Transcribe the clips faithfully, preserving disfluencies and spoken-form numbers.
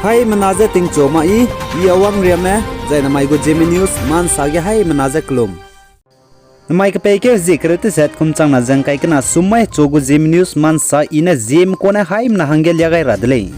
Haimena je tingchu ma i, i Awang Riame, zai namai gu Zeme News ma nsa ge haimena je kelum. Namai kepeikeu zie kereu teset kum changna ze ngkai kena sum mai chu gu Zeme News ma nsa i ne Zeme kune haimena hangge lia gai ra de lei.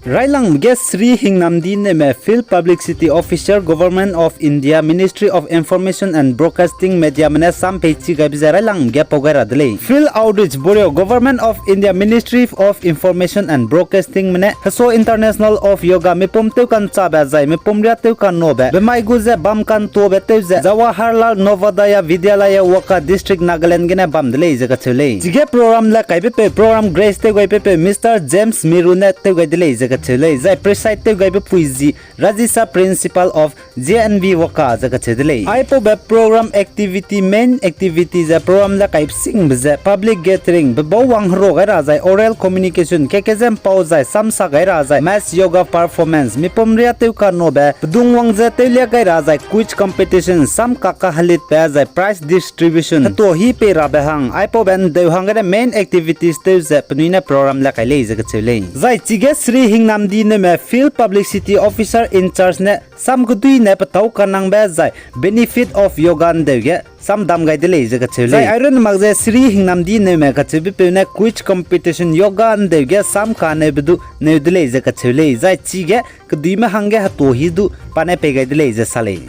Railangbe ge Shri Hingnamdi Neume, Field Publicity Officer, Government of India, Ministry of Information and Broadcasting, Mediame ne sam peichi gaibe ze railangbe ge pau gai ra de lei. Field Outreach Bureau, Government of India, Ministry of Information and Broadcastingme ne Heso International of Yoga mipum tewka'nchabe zai mipum riâ tewka'nnabe bemai gu ze bam ka'ntuabe tew ze Jawaharlal Navodaya Vidyalaya, Wokha District, Nagaland gene bam de lei ze kacheu lei. Chige program le kaibepeu, program grace tewgaibepeu Mister James Miru ne tewgai de lei ze kacheu lei. Zai preside tewgaibe pui zi Rajisha, Principal of J N V Wokha ze kacheu de lei. Aipaube program activity, main activity ze program le kaibesingbe ze public gathering, bebau wang herua gai ra zai oral communication, keke ze mpau zai samsa gai ra zai mass yoga performance, mipum riâ tewka'nnabe pedung wang ze tewlia gai ra zai quiz competition, sam kaka'nhelitbe zai prize distribution hetuahi pei rabe hang, aipaube ndeu hanggene main activities tew ze penui ne program le kai lei ze kacheu lei. Zai chige Shri Hingnamdi Neume, Field Publicity Officer in charge ne sam kedui ne petâu kanangbe zai benefit of yoga ndeu ge sam dam gai de lei ze kacheu lei. Zai airunne mak ze Shri Hingnamdi Neume kacheubepeu ne quiz competition yoga ndeu ge sam kaneube du neu de lei ze kacheu lei. Zai chige keduime hangge hetuahi du pa ne pei gai de lei ze sa lei.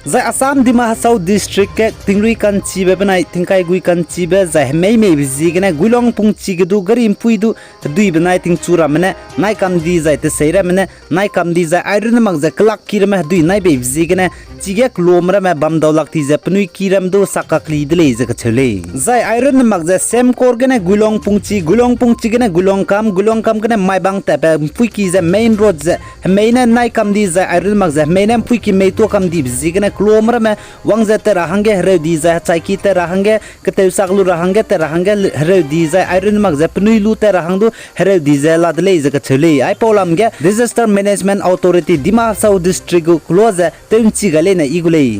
Zai Assam Dima Hasao District ge tingrui ka'nchibe benai tingkai gui ka'nchibe zai hemei meibe ziegene Guilong pungchi ge du gari mpui du hedui benai tingchu ramme ne nai kam di zai tesei ramme ne nai kam di zai airunne mak ze kelak ki ramme hedui nai beibe ziegene chige kelome ramme bam dau lak ti ze penui ki ramme du sakakli de lei ze kacheu lei. Zai airunne mak ze Semkor gene Guilong pungchi, Guilong pungchi gene Guilong kam, Guilong kam gene Maibang tatbe mpui ki ze main road ze hemei ne nai kam di zai airunne mak ze hemei ne mpui ki mei tuâ kam dibe ziegene kelome ramme wang ze tat ra hangge hereu di zai hechaiki tat ra hangge, keteusak lu ra hangge tat ra hangge hereu di zai airunne mak ze penui lu tat ra hang du hereu di ze la de lei ze kacheu lei. Aipau lam ge Disaster Management Authority Dima Hasao District gu kelo ze tew ’nchi gai leine i gu lei.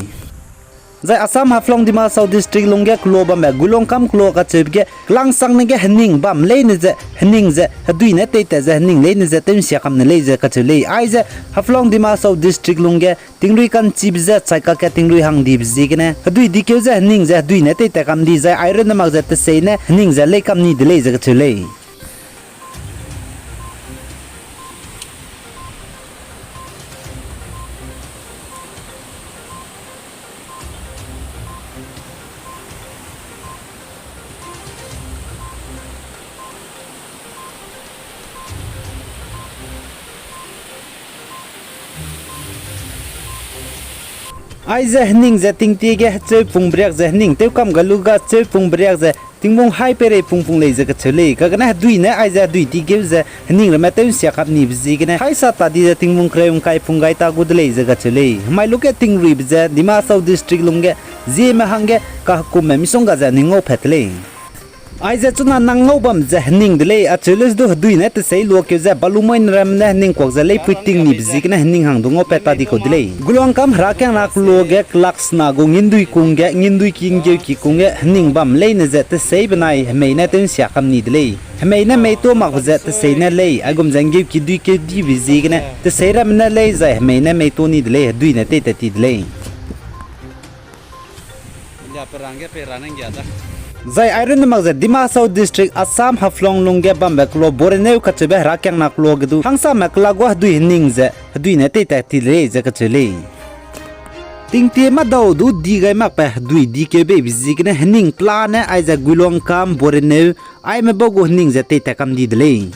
Zai Assam Haflong Dima Hasao District lungge kelo bambe Guilong kam kelo kacheube ge kelangsangne ge hening bam leine ze hening ze hedui ne teitat ze hening leine ze tew ’nsia kam ne lei ze kacheu lei. Aize Haflong Dima Hasao District lungge tingrui ka'nchibe ze chai kakge tingrui hang dibe ziegene hedui dikeu ze hening ze hedui ne teitat kam di zai airunne mak ze tesei ne hening ze lei kam ni de lei ze kacheu lei. Aize hening ze tingtie ge hecheu pung beriak ze hening tewkam gai lu ga cheu pung beriak ze tingwung hai peirei pung pung lei ze kacheu lei. Kagane hedui ne aize hedui dikeu ze hening ramme tew ’nsia kam nibe ziegene haisa ta di ze tingwung kereu ’ngkai pung gai ta gu de lei ze kacheu lei. Hemai luge tingruibe ze Dima Hasao District lungge Zeme hangge kakumme misongga ze ning ngau pat te lei. Aize chuna nang ngau bam ze hening de lei, acheu le du hedui ne tesei luakeu ze balumoine ramme ne hening kuak ze leipui ting nibe ziegene hening hang du ngau pat ta di kau de lei. Guilong kam herakiangna kelo ge kelak sena gu ngindui kung ge, ngindui ki nggeuki kung ge hening bam leine ze tesei benai hemei ne tew ’nsia kam ni de lei. Hemei ne mei tuâ makbe ze tesei ne lei, aigum ze nggeuki dui keu dibe ziegene tesei ramme ne lei zai hemei ne mei tuâ ni de lei, hedui ne teitat ti de lei. Zai airunne mak ze Dima Hasao District, Assam Haflong lungge bambe kelo Boreneu kacheube herakiangna kelo ge du hangsame kelak gua hedui hening ze hedui ne teitat ti de lei ze kacheu lei. Tingtie madau du di gai makbe hedui dikeu beibe ziegene hening pela ne aize Guilong kam Boreneu aime bau gu hening ze teitat kam di de lei.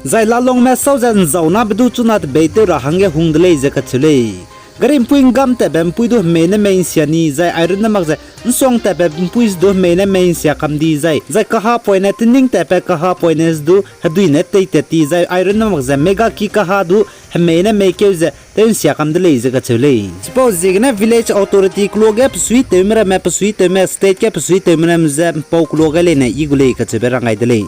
Zai lalongme sau ze ’nzaunabe du chuna tebeitew ra hangge hung de lei ze kacheu lei. Gari ’mpui ’nggam tatbe ’mpui du hemei ne mei ’nsia ni zai airunne mak ze ’nsuang tatbe ’mpui ze du hemei ne mei ’nsia kam di zai, zai kaha poine tening tatbe kaha poine ze du hedui ne teitat ti zai airunne mak ze megaki kaha du hemei ne meikeu ze tew ’nsia kam de lei ze kacheu lei. Chipau ziegene village authority kelo ge pesuitewme ramme, pesuitewme state ge pesuitewme ramme ze ’mpau kelo gai leine i gu lei kacheube rang gai de lei.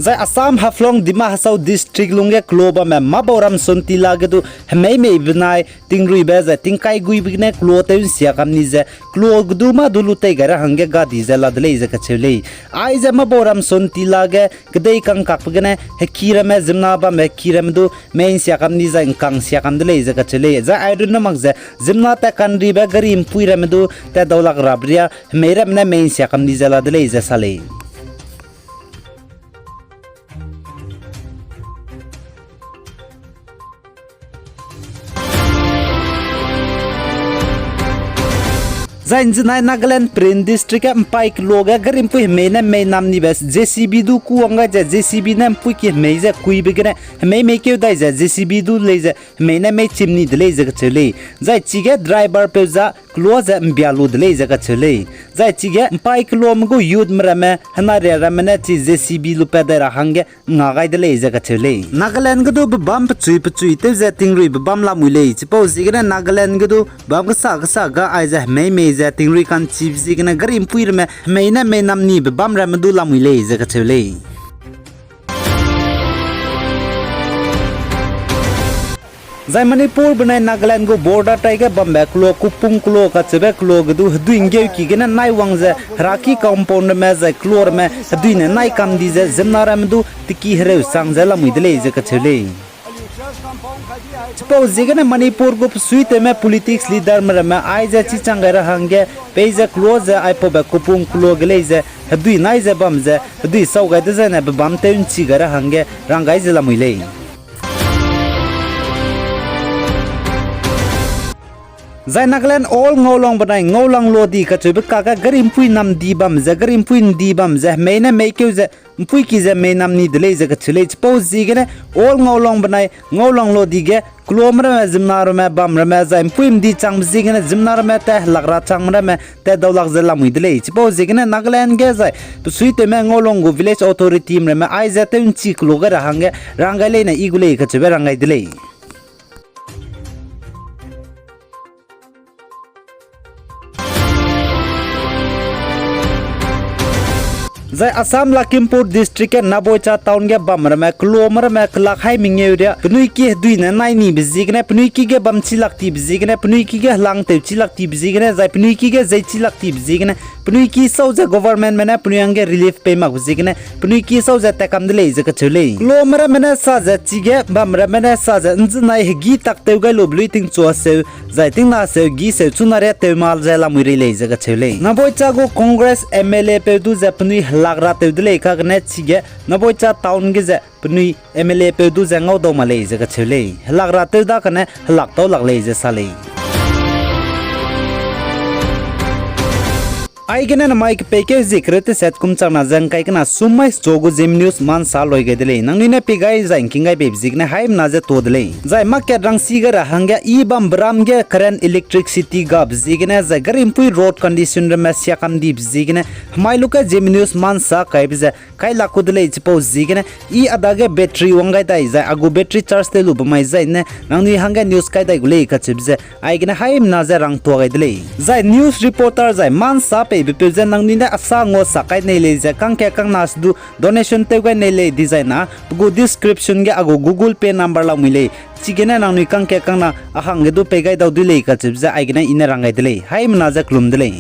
Zai Assam Haflong Dima Hasao District lungge kelo bamme Mabauram Sontila ge du hemei mei benai tingruibe zai tingkai guibe gene kelo tew nsia kam ni ze kelo ge du mâ du lu tei gai ra hangge gadi ze la de lei ze kacheu lei. Aize Mabauram Sontila ge kedei kangkakbe gene heki ramme ziemmena bamme heki ramme du mei nsia kam ni zai ngkang sia kam de lei ze kacheu lei. Zai airun ne mak ze ziemmena tat kanribe gari mpui ramme du tat daulak rabe ria hemei ramme ne mei nsia kam ni ze la de lei ze sa lei. Zai nzenai Nagaland Peren District ge mpai kelo ge gari mpui hemei ne mei nam nibe JCB du kûwang gai ze JCB ne mpui ki hemei ze kuibe gene hemei meikeu dai ze JCB du lei ze hemei ne mei chim ni de lei ze kacheu lei. Zai chige driverpeu za kelo ze mbia lu de lei ze kacheu lei. Zai chige mpai kelome gu youthme ramme henaria ramme ne chi JCB lupat dai ra hangge nga gai de lei ze kacheu lei. Nagaland ge du bebâm pechui pechui tew ze tingruibe bam lamui lei. Chipau ziegene Nagaland ge du bam kesa kesa ga aize hemei mei ze tingrui ka'nchibe ziegene gari mpui ramme hemei ne mei nam nibe bam ramme du lamui lei ze kacheu lei. Zai Manipur benai Nagaland gu border tai ge bambe kelo Kupung kelo kacheube kelo ge du hedui nggeuki gene nai wang ze heraki compound ramme zai kelo ramme hedui ne nai kam di ze ziemmena ramme du teki hereu chang ze lamui de lei ze kacheu lei. Chipau ziegene Manipur gu besuitewme politics leaderme ramme aize chichang gai ra hangge peize kelo ze aipaube Kupung kelo ge lei ze hedui nai ze bam ze hedui sau gai dezaine bebâm tew nchi gai ra hangge rang gai ze lamui lei. Zai Nagaland Old Ngaulong benai Ngaulong Lodi kacheube kage gari mpui nam di bam ze gari mpui ndi bam ze hemei ne meikeu ze mpui ki ze mei nam ni de lei ze kacheu lei. Chipau ziegene Old Ngaulong benai Ngaulong Lodi ge kelome ramme ziemmena ramme bam ramme zai mpui mdi changbe ziegene ziemmena ramme tat helak ra changme ramme tat daulak ze lamui de lei. Chipau ziegene Nagaland ge zai besuitewme Ngaulong gu village authorityme ramme aize tew nchi kelo gai ra hangge rang gai leine i gu lei kacheube rang gai de lei. Zai Assam Lakhimpur District ge Naboicha Town ge bam ramme kelome ramme kelak hai mengeu ria penui ki hedui ne nai nibe ziegene penui ki ge bam chilak tibe ziegene penui ki ge helang tew chilak tibe ziegene zai penui ki ge zei chilak tibe ziegene penui ki sau ze governmentme ne penui hangge relief pei makbe ziegene penui ki sau ze tat kam de lei ze kacheu lei. Kelome ramme ne sa ze chige bam ramme ne sa ze nzenai hegî tak tew gai lube lui tingchua seu zai tingna seu gî seu chuna ria tew ma ze lamui rei lei ze kacheu lei. Naboicha gu Congress MLApeu du ze penui helak ra tew de lei kagene chige Naboicha Town ge ze penui MLApeu du ze ngaudau ma lei ze kacheu lei. Helak ra tew da kane helak tau lak lei ze sa lei. Aigene namai kepeikeu zie kereu teset kum chakna ze ngkai kena sum mai scho gu Zeme News mansa loi gai de lei. Nangnui ne pei gai zai ngking gai beibe ziegene haimena ze tuâ de lei. Zai market rangsi gai ra hangge i bambe ram ge current electricity gabe ziegene zai gari mpui road condition ramme siakam dibe ziegene hemai luge Zeme News mansa kaibe ze kailak ku de lei. Chipau ziegene i a dage battery wang gai dai zai a gu battery charge tew lube mai zai ne nangnui hangge news kai dai gu lei kacheube ze aigene haimena ze rang tuâ gai de lei. Zai news reporter zai mansa peibepeu ze nangnui ne a sa ngua sa kai nei lei ze kangka kangna se du donation tew gai nei lei dizai na pe gu description ge a gu Google Pay number lamui lei. Chigene nangnui kangka kangna a hangge du pei gai dau dui lei kacheube ze aigene i ne rang gai de lei. Haimena ze kelum de lei.